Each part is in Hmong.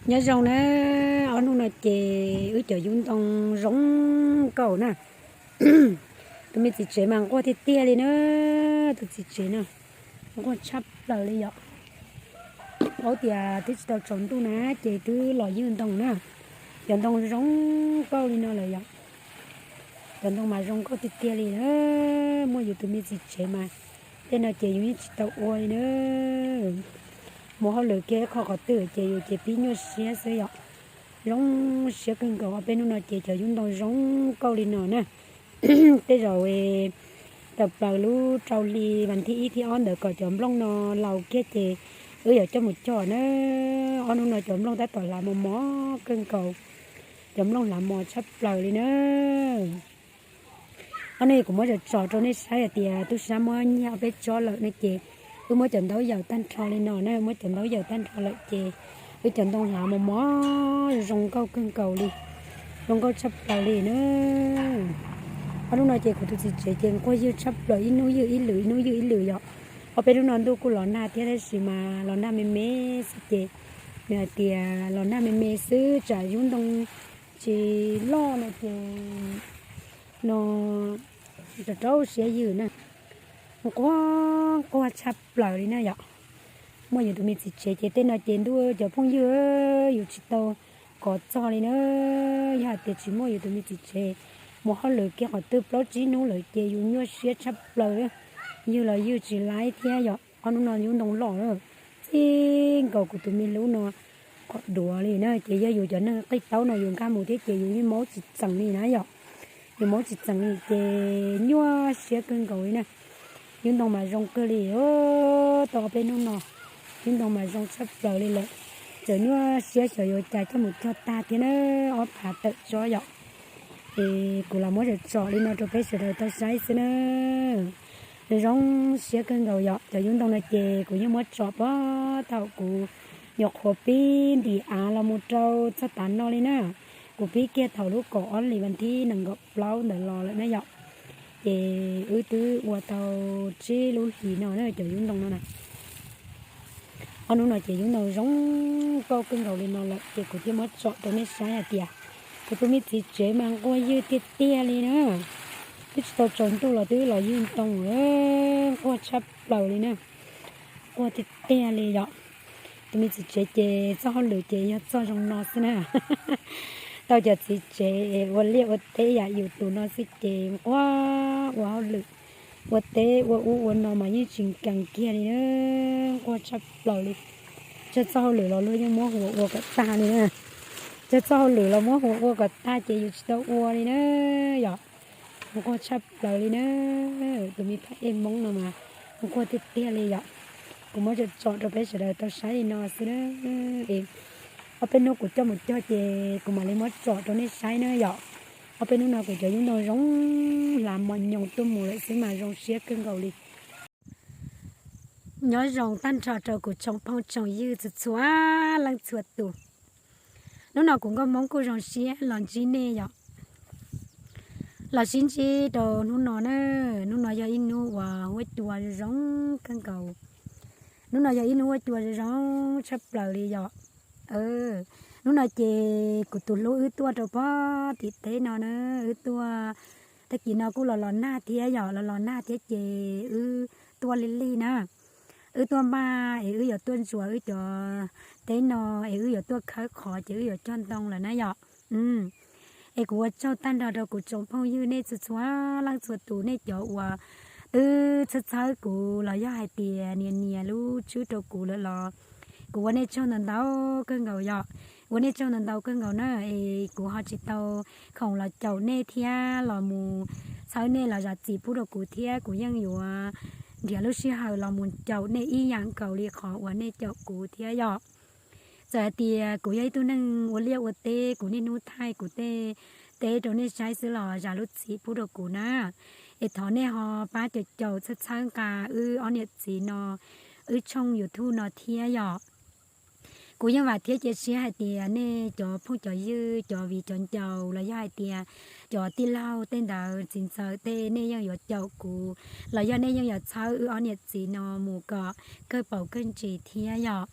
Nyob zoo na, ob hnub no ces wb cov yub ntoo zoo nkauj na. Tus me txiv tsev mas nquag tiag tiag li na, tus txiv tsev no nquag tshaj plaws li yom. Paub tias twb tsis tau tsaus ntuj na ces twb los ywg ntoo na. Cov ntoo zoo nkauj li no lawm yom. Cov ntoo mas zoo nkauj tiag tiag li na, muaj yus tus me txiv tsev mas tej no ces yus yeej tsis tau ua li na. Mus hauj lwm kiag ib qho qhov twg ces yus ces pib nyuaj siab xwb yom. Zoo siab kawg nkaus, ob peb hnub no ces cov yub ntoo zoo nkauj li no na. Tej zaum tawm plaws lub rau hli vas thib ib thib ob ntawd kom cov nplooj no laus kiag ces wb yuav coj mus cog na. Ob hnub no cov nplooj tab tom hlav mos mos kawg nkaus, cov nplooj hlav mos tshaj plaws li na. Ob hnub no kuv muab tsom tsom rau nej saib hais tias tub sab muab nyiag ob peb tsob lawm no ces wb muab cov ntaub yaws tag nrho li no na, muab cov ntaub yaws tag nrho lawm ces wb cov ntoo hlav mos mos zoo nkauj kawg nkaus li, zoo nkauj tshaj plaws li na. Ob hnub no ces kuv tus txiv tsev ces nquag ywg tshaj plaws, ib hnub ywg ib lwm, ib hnub ywg ib lwm yom. Ob peb hnub no ntuj kuj los nag thiab tab sis mas los nag me me xwb ces nws hais tias los nag me me xwb tsam yub ntoo tsis loj no ces no rau rau siab ywg na. Nquag nquag tshaj plaws li na yom. Muaj yus tus me txiv tsev ces tej no ces ntuj cov phooj ywg, yus tsis tau kov txog li na. Yog hais tias tsis muaj yus tus me txiv tsev, mus hauj lwm kiag qhov twg plaub tsib hnub lawm ces yus nyuaj siab tshaj plaws, ywg los ywg tsis laib thiab yom. Ob hnub no yub ntoo loj lawm, txij nkaus kuv tus me hlub no kom duav li na ces yog yus cov neeg qij taub no yus nkag mus thiab ces yus yeej maub tsis txeem li na yom. Yus maub tsis txeem li ces nyuaj siab kawg nkaus li na. Yub ntoo mas zoo kawg li, tau ob peb hnub no yub ntoo mas zoo tshaj plaws li lawm. Txawm nyuaj siab xyov yuav cas coj mus cog tag thiab na, ob phav tawm tsob yom. Es kuv los muab tsom tsom li no rau peb sawv daws tau saib xwb na. Nws zoo siab kawg nkaus yom, cov yub ntoo no ces kuv yeej muab tsom puag thaum kuv nyuam qhuav pib ntim av los mus rau txog tav no li na. Kuv pib kiag thaum lub kaum ob hlis vas thib nees nkaum plaub ntawd los lawm na yom. Ces wb twb ua tau tsib lub hlis no na cov yub ntoo no na. Ob hnub no ces yub ntoo zoo nkauj kawg nkaus li no lawm ces kuv thiaj muab tsom rau nej saib hais tias kuv tus me txiv tsev mas nquag ywg tiag tiag li na. Twb tsis tau tsaus ntuj los twb los ywg ntoo, nquag tshaj plaws li na. Nquag tiag tiag li yom. Tus me txiv tsev ces txoj hauj lwm ces yog txoj zoo no xwb na. Tau cov txiv tsev ua liaj ua teb yam yus tus no xwb ces nquag ua hauj lwm, ua teb ua ub ua no mas yeej tsis nkees kiag li na. Nquag tshaj plaws li. Tsawg txoj hauj lwm los luag yeej muab hu ua kom tag li na. Tsawg txoj hauj lwm los muab hu ua kom tag ces yus tsis tau ua li na yom. Nquag tshaj plaws li na. Tus me phab ej Hmoob no mas nquag tiag tiag li yom. Kuv muab tsom tsom rau peb sawv daws tau saib li no xwb na. Es ob peb hnub kuv coj mus cog ces kuv mam li muab tsom rau nej saib na yom. Ob peb hnub no kuv cov yub ntoo zoo hlav mos nyoos tuaj mus lawm xwb mas zoo siab kawg nkaus li. Nyob zoo tag nrho rau kuv tsoom phooj tsoom ywg txhua txhua leej txhua tus. Hnub no kuv nkauj Hmoob kuj zoo siab los ntsib nej yom. Los sib ntsib rau hnub no na, hnub no yog ib hnub uas huab cua zoo zoo kawg nkaus. Hnub no yog ib hnub huab cua zoo zoo tshaj plaws li yom. Hnub no ces kuv tus hlub wb tuaj rau pog tim teb no na, wb tuaj, tag kis no kuj los los nag thiab yom, los los nag thiab ces wb tuaj lig lig na. Wb tuaj npaj es wb yuav tuaj ntsuas wb cov teb no es wb yuav tuaj khawb qhov ces wb yuav cog ntoo lawm na yom. Es kuv ua tsaug tag nrho rau kuv tsoom phooj ywg nej txhua txhua leej txhua tus, nej cov uas twb txhawb txhawb kuv los yog hais tias nias nias lub tswb rau kuv lawm los kuv ua nej tsaug ntau ntau kawg nkaus yom. Ua nej tsaug ntau ntau kawg nkaus na, es kuv ho tsis tau khoom los caum nej thiab los mus txhawb nej los zam txim pub rau kuv thiab kuv yeej yuav nrhiav lub sij hawm los mus caum nej ib yam nkaus li qhov uas nej caum kuv thiab yom. Txawm hais tias kuv yog ib tug neeg ua liaj ua teb, kuv niaj hnub thaij kuv tej teb rau nej saib xwb los zam lub txim pub rau kuv na. Es thov nej ho pab caum caum txhawb txhawb nqa wb ob niam txiv no, wb tshooj YouTube no thiab yom. Kuv yeej vam thiab cia siab hais tias nej cov phooj cov ywg, cov viv cov ncaus los yog hais tias cov tij laug tej ntawd txiv ntxawm tej nej yeej yuav caum kuv los yog nej yeej yuav txhawb wb ob niam txiv no mus kom kawg paus kawg ntsis thiab yom.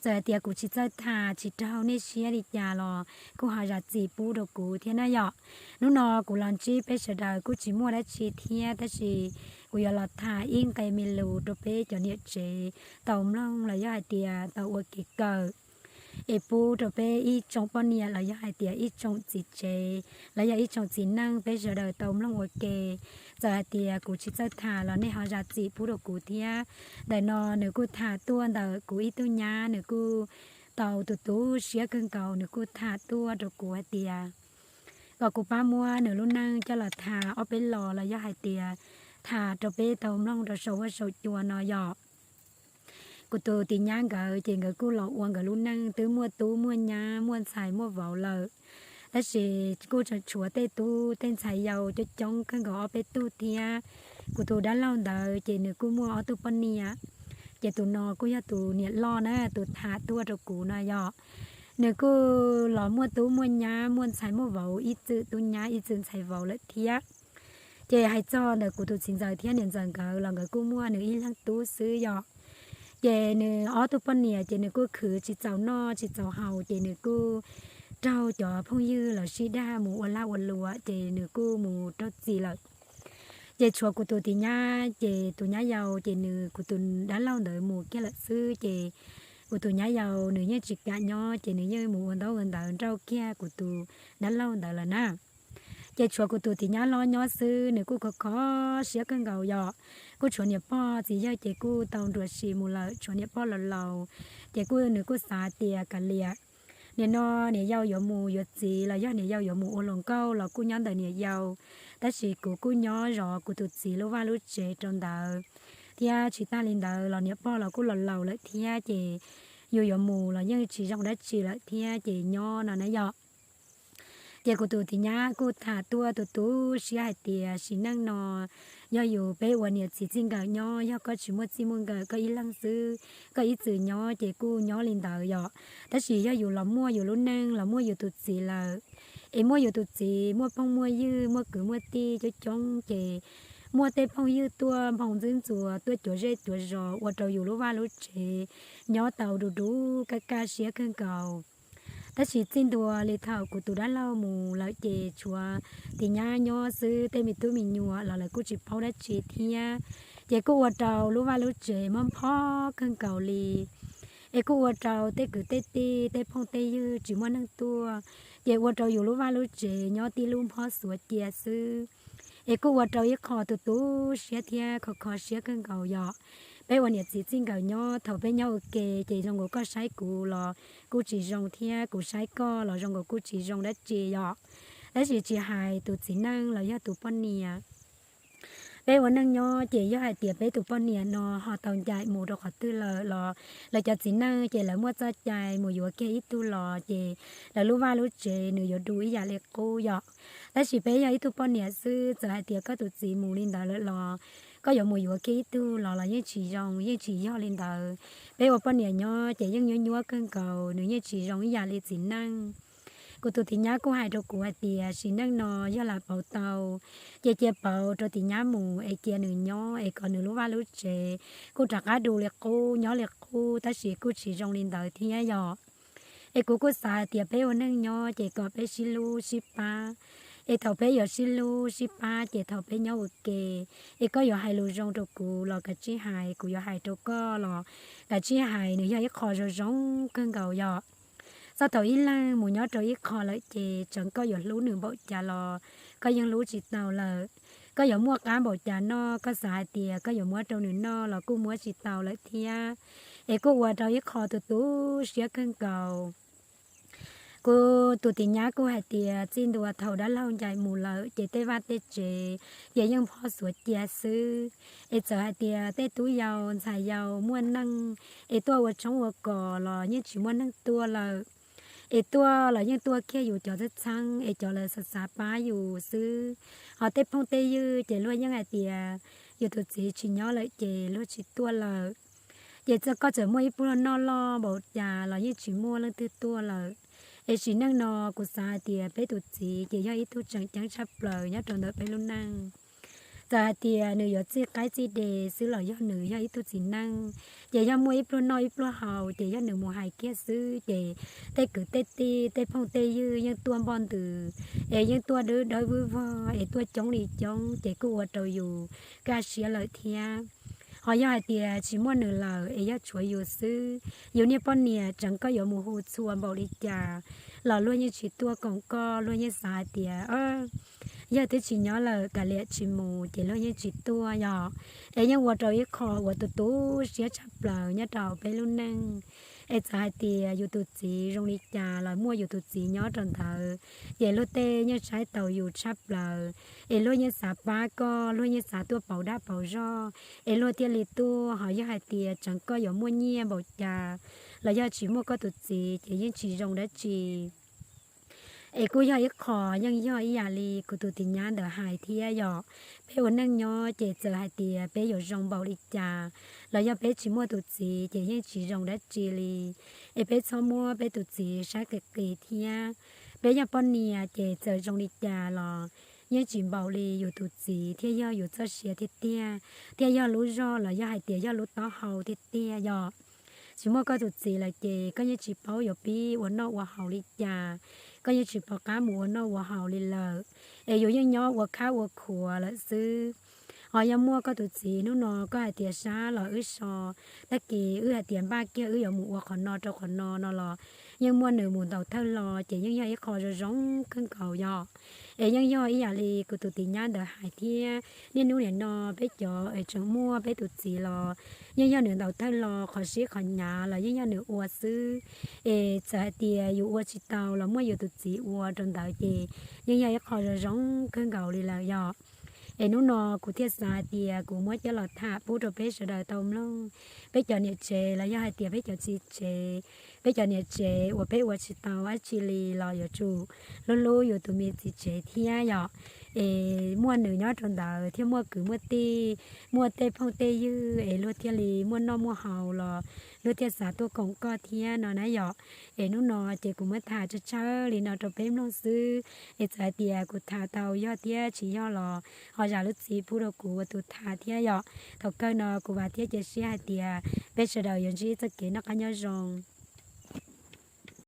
Txawm hais tias kuv tsis txawj tham tsis raug nej siab li cas los kuj ho zam txim pub rau kuv thiab na yom. Hnub no kuv los ntsib peb sawv daws kuj tsis muaj dab tsi thiab, tab sis kuv yuav los tham ib nqe me lus rau peb cov niam tsev tau mloog los yog hais tias tau ua kev kawm, es pub rau peb ib tsoom poj niam los yog hais tias ib tsoom txiv tsev los yog ib tsoom txiv neej peb sawv daws tau mloog ua ke. Txawm hais tias kuv tsis txawj tham los nej ho zam txim pub rau kuv thiab. Ntawm no nws kuj tham tuaj ntawm kuv ib tug nyab, nws kuj tau tu tu siab kawg nkaus, nws kuj tham tuaj rau kuv hais tias kom kuv pab muab nws lub neej coj los tham ob peb los los yog hais tias tham rau peb tau mloog rau saum huab saum cua no yom. Kuv tus tiv nyab nkawd ces nkawd kuj los ua nkawd lub neej, twb muaj tub muaj nyab muaj ntxhais muaj vauv lawm, tab sis kuj tseem tshuav tej tub tej ntxhais yau coob coob kawg nkaus ob peb tug thiab. Kuv tus dab laug ntawd ces nws kuj muaj ob tug poj niam, ces tus no kuj yog tus niam loj na, tus tham tuaj rau kuv no yom. Nws kuj los muaj tub muaj nyab muaj ntxhais muaj vauv ib txwm tub nyab ib txwm ntxhais vauv lawm thiab. Ces hais txog ntawm kuv tus txiv ntxawm thiab niam ntxawm nkawd los nkawd kuj muaj nws ib leeg tub xwb yom. Ces nws ob tug poj niam ces nws kuj khwv tsis txaus noj tsis txaus haus, ces nws kuj raug cov phooj ywg los sib dag mus ua lag ua luam, ces nws kuj mus raug txim lawm. Ces tshuav kuv tus tiv nyab, ces tus nyab yau ces nws kuv tus dab laug ntawd mus kiag lawm xwb, ces kuv tus nyab yau nws yeej tsis kam nyob, ces nws yeej mus ua ntaub ua ntawv nrauj kiag kuv tus dab laug ntawd lawm na. Ces tshuav kuv tus tiv nyab hlob nyob xwb, nws kuj khov kho siab kawg nkaus yom. Kuj tshuav niam pog txiv yawg ces kuj tau nruam sim mus lawm, tshuav niam pog laus laus, ces kuj nws kuj xav tias kav liam, nim no niam yau yuav mus yuav txiv los yog niam yau yuav mus ua hluas nkauj los kuj nyob ntawm niam yau, tab sis kuv kuj nyob zov kuv tus txiv lub vaj lub tsev rau ntawd, thiab tsis tag li ntawd los niam pog los kuj laus laus lawm thiab, ces yus yuav mus los yeej tsis zoo dab tsi lawm thiab, ces nyob no na yom. Ces kuv tus tiv nyab kuj tham tuaj tu tu siab hais tias sim neej no yog yus peb ua niam txiv txij nkawm nyob, yog koj tsis muaj txij muaj nkawm koj ib leeg xwb, koj ib txwm nyob ces kuj nyob li ntawd yom. Tab sis yog yus los muaj yus lub neej los muaj yus tus txiv lawm, es muaj yus tus txiv muaj phooj muaj ywg muaj kwv muaj tij coob coob, ces muaj tej phooj ywg tuaj nphoo ntxwb ntxuas tuaj cuav zej cuav zos ua rau yus lub vaj lub tsev nyob tau du du kaj kaj siab kawg nkaus. Tab sis txij ntua li thaum kuv tus dab laug mus lawm ces tshuav tiv nyab nyob xwb, tej me tub me nyuam los lawv kuj tsis paub dab tsi thiab, ces kuj ua rau lub vaj lub tsev mob nphob kawg nkaus li. Es kuj ua rau tej kwv tej tij tej phooj tej ywg tsis muaj neeg tuaj, ces ua rau yus lub vaj lub tsev nyob tib lub nphob xuav cia xwb. Es kuj ua rau ib qho tu tu siab thiab kho kho siab kawg nkaus yom. Peb ua niam txiv txij nkawm nyob, thaum peb nyob ua ke ces zoo nkaus koj saib kuv los kuj tsis zoo thiab kuv saib koj los zoo nkaus kuj tsis zoo dab tsi yom. Tab sis tsis hais tus txiv neej los yog tus poj niam, peb ua neej nyob ces yog hais tias peb tus poj niam no ho tau ncaim mus rau qhov twg lawm los lawv cov txiv neej ces lawv muaj txoj cai mus yuav kiag ib tug los ces lawv lub vaj lub tsev nws yuav du ib yam li qub yom. Tab sis peb yog ib tug poj niam xwb, txawm hais tias koj tus txiv mus li ntawd lawm los koj yuav mus yuav kiag ib tug los los yeej tsis zoo, yeej tsis yog li ntawd. Peb ua poj niam nyob ces yeej nyuab nyuab kawg nkaus, nws yeej tsis zoo ib yam li txiv neej. Kuv tus tiv nyab kuj hais rau kuv hais tias sim neej no yog lam pauv tau, ces cia pauv rau tiv nyab mus es cia nws nyob es kom nws lub vaj lub tsev kuj rov qab du li qub nyob li qub, tab sis kuj tsis zoo li ntawd thiab yom. Es kuv kuj xav hais tias peb ua neej nyob ces kom peb sib hlub sib pab. Es thaum peb yuav sib hlub sib pab ces thaum peb nyob ua ke, es koj yuav hais lus zoo rau kuv los kav tsij hais, kuv yuav hais rau koj los kav tsij hais, nws yog ib qho zoo zoo kawg nkaus yom. Txog thaum ib leeg mus nyob rau ib qho lawm ces tseem koj yuav hlub nws npaum cas los koj yeej hlub tsis tau lawm. Koj yuav muaj qab npaum cas noj, koj xav hais tias koj yuav muab rau nws noj los kuj muab tsis tau lawm thiab. Es kuj ua rau ib qho tu tu siab kawg nkaus. Kuv tus tiv nyab kuj hais tias txij ntua thaum dab laug ncaim mus lawm ces tej vaj tej tsev ces yeej nphob xuav cia xwb. Es txawm hais tias tej tub yau ntxhais yau muaj neej es tuaj ua tshoob ua kos los yeej tsis muaj neeg tuaj lawm. Es tuaj los yeej tuaj kiag yus cov txheeb txheeb es cov lawv xav xav pab yus xwb. Ho tej phooj tej ywg ces luag yeej hais tias yus tus txiv tsis nyob lawm ces luag tsis tuaj lawm. Ces koj txawm muaj ib pluag noj loj npaum cas los yeej tsis muaj leej twg tuaj lawm. Es sim neej no kuv xav hais tias peb tus txiv ces yog ib tug tseem ceeb tshaj plaws nyob rau ntawm peb lub neej. Txawm hais tias nws yuav txij qaib txij de xwb los yog nws yog ib tug txiv neej, ces yog muaj ib pluag noj ib pluag haus ces yog nws mus hais kiag xwb ces tej kwv tej tij tej phooj tej ywg yeej tuaj npoj ntws, es yeej tuaj dawb dawb vwb vog es tuaj coob li coob ces kuj ua rau yus kaj siab lawm thiab. Ho yog hais tias tsis muaj nws lawm es yog tshuav yus xwb, yus niag poj niam tseev koj yuav mus hu txhua npaum li cas los luag yeej tsis tuaj koom koj, luag yeej xav hais tias yog twb tsis nyob lawm kav liam tsis mus ces luag yeej tsis tuaj yom. Es yeej ua rau ib qho uas tu tu siab tshaj plaws nyob rau peb lub neej. Es txawm hais tias yus tus txiv zoo li cas los muaj yus tus txiv nyob rau ntawd, ces luag tej yeej saib taus yus tshaj plaws, es luag yeej xav pab koj, luag yeej xav tuaj pauv dag pauv zog, es luag thiaj li tuaj. Ho yog hais tias tseev koj yuav muaj nyiaj npaum cas los yog tsis muaj koj tus txiv ces yeej tsis zoo dab tsi. Es kuj yog ib qho yeej yog ib yam li kuv tus tis nyab ntawd hais thiab yom. Peb ua neej nyob ces txawm hais tias peb yuav zoo npaum li cas los yog peb tsis muaj tus txiv ces yeej tsis zoo dab tsi li. Es peb txhob muab peb tus txiv saib qis qis thiab. Peb yog poj niam ces txawm zoo li cas los yeej tsis npaum li yus tus txiv thiaj yog yus txoj sia tiag tiag, thiaj yog lub zog los yog hais tias yog lub taub hau tiag tiag yom. Tsis muaj koj tus txiv lawm ces koj yeej tsis paub yuav pib ua noj ua haus li cas, koj yeej tsis pom qab mus ua noj ua haus li lawm. Es yus yeej nyob ua khab ua khuav lawm xwb. Ho yog muaj koj tus txiv hnub no koj hais tias sab los wb so, tag kis wb hais tias npaj kiag wb yuav mus ua qhov no rau qhov no no los yeej muaj nws mus ntaus thawj lo ces yeej yog ib qho zoo zoo kawg nkaus yom. Es yeej yog ib yam li kuv tus tis nyab ntawd hais thiab, niaj hnub nim no peb cov es tseem muaj peb tus txiv los yeej yog nws ntaus thawj lo qhov sib qhov hnyav los yeej yog nws ua xwb. Es txawm hais tias yus ua tsis tau los muaj yus tus txiv ua rau ntawd ces yeej yog ib qho zoo zoo kawg nkaus li lawm yom. Es hnub no kuv thiaj xav hais tias kuv muab coj los tham pub rau peb sawv daws tau mloog. Peb cov niam tsev los yog hais tias peb cov txiv tsev, peb cov niam tsev uas peb ua tsis tau dab tsi li los yuav tsum hlub hlub yus tus me txiv tsev thiab yom. Es muaj nws nyob rau ntawd thiaj muaj kwv muaj tij, muaj tej phooj tej ywg es luag thiaj li muaj noj muaj haus los luag thiaj xav tuaj koom koj thiab no na yom. Es hnub no ces kuv muab tham tsawg tsawg li no rau peb mloog xwb. Es txawm hais tias kuv tham tau yog thiab tsis yog los ho zam lub txim pub rau kuv ua tus tham thiab yom. Thaum kawg no kuv vam thiab cia siab hais tias peb sawv daws yuav ntsib txoj kev noj qab nyob zoo.